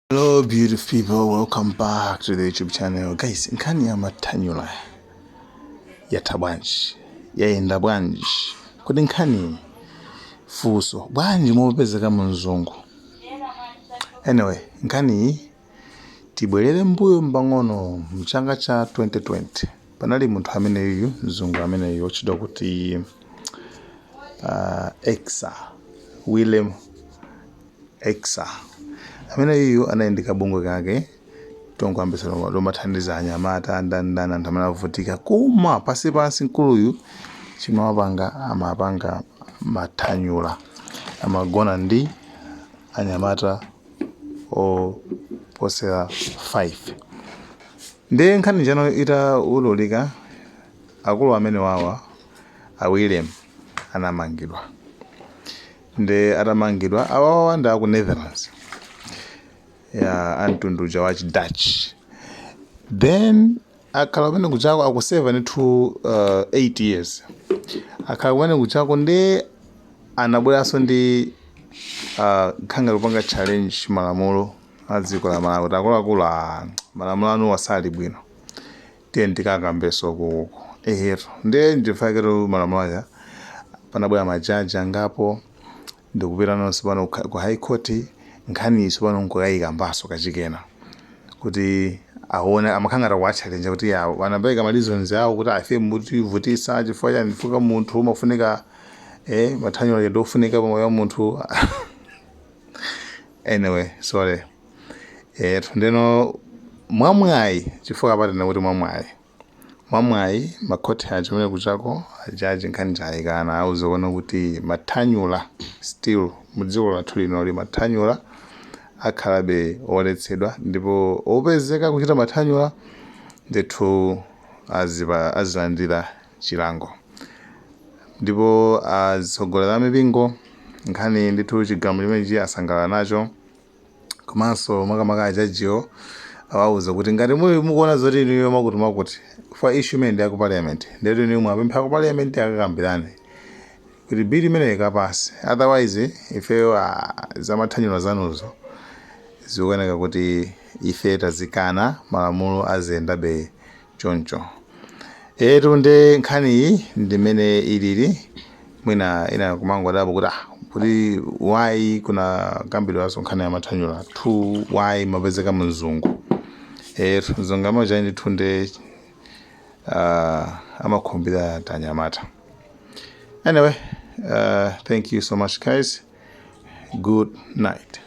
Hello beautiful people, welcome back to the YouTube channel. Guys, nkhani ya mathanyula yatha bwanji? Yayenda bwanji? Kodi nkhani funso bwanji mopezeka mzungu? Anyway, nkhani tibwerere mbuyo mbang'ono. Mchaka cha 2020 panali munthu ameneyu, mzungu ameneyu otchedwa kuti Exa Willem Exa. Ameneyu anali ndi kabungwe kake tongoyambisa lomathandiza anyamata, ndandani, anthu amene avutika. Koma pansi pansi mkuluyu chimawapanga, amapanga mathanyula, amagona ndi anyamata oposera 5. Ndiye nkhani chano itaululika, akulu amene wawa, a Willem, anamangidwa. Ndi atamangidwa, awawa ndi aku Netherlands, ya amtundu wa Dutch. Then akhala kumene kuchako akuseva ndithu 8 years akhala kumene kuchako. Ndi anabweranso ndi khanga kupanga challenge malamulo a dziko la Malawi kuti akuluakulu, a malamulo anu asali bwino, tiye tikakambenso kuko. Eheto, ndiye ndifaketo malamulo aya panabwera majaji angapo ndikupita nonse pano ku High Court. Nkhani iso pano nkukayikambako kachikena kuti aone amakhangata kuwatchalenja kuti ya anapereka ma reasons awo kuti afe mutivutisa chifukwa chani, chifukwa munthu umafunika mathanyula ndofunika pamoyo wa munthu. Anyway, sorry. Ndeno mwamwayi, chifukwa apatena kuti mwamwayi, mwamwayi makhoti acho kumene kuchako ajaji nkhani chayikana, auze kuona kuti mathanyula still mudziko lathu linoli mathanyula akhalabe oletsedwa, ndipo opezeka kuchita mathanyula ndithu azilandira chilango. Ndipo atsogoleri a mipingo nkhani ndithu chigamulo chimenechi asangalala nacho. Komanso makamaka ajajiwo awauza kuti ngati muli mukuona zoti inuyo makuti makuti for issue imene ndi yaku parliament, ndeti inuyo mwapempha ku parliament akakambirane kuti bill imeneyi ikapase, otherwise ifeyo zamathanyula zanuzo zikuoneka kuti ife tazikana, malamulo aziyendabe choncho. Etu, nde nkhaniyi ndimene ilili. Mwina ina kumangodapo kuti kuti why kuna kambidwanso nkhani ya mathanyula two, why mapezeka mzungu? Etu, mzungu amacha ndithu nde amakhumbira tanyamata. Anyway, thank you so much guys, good night.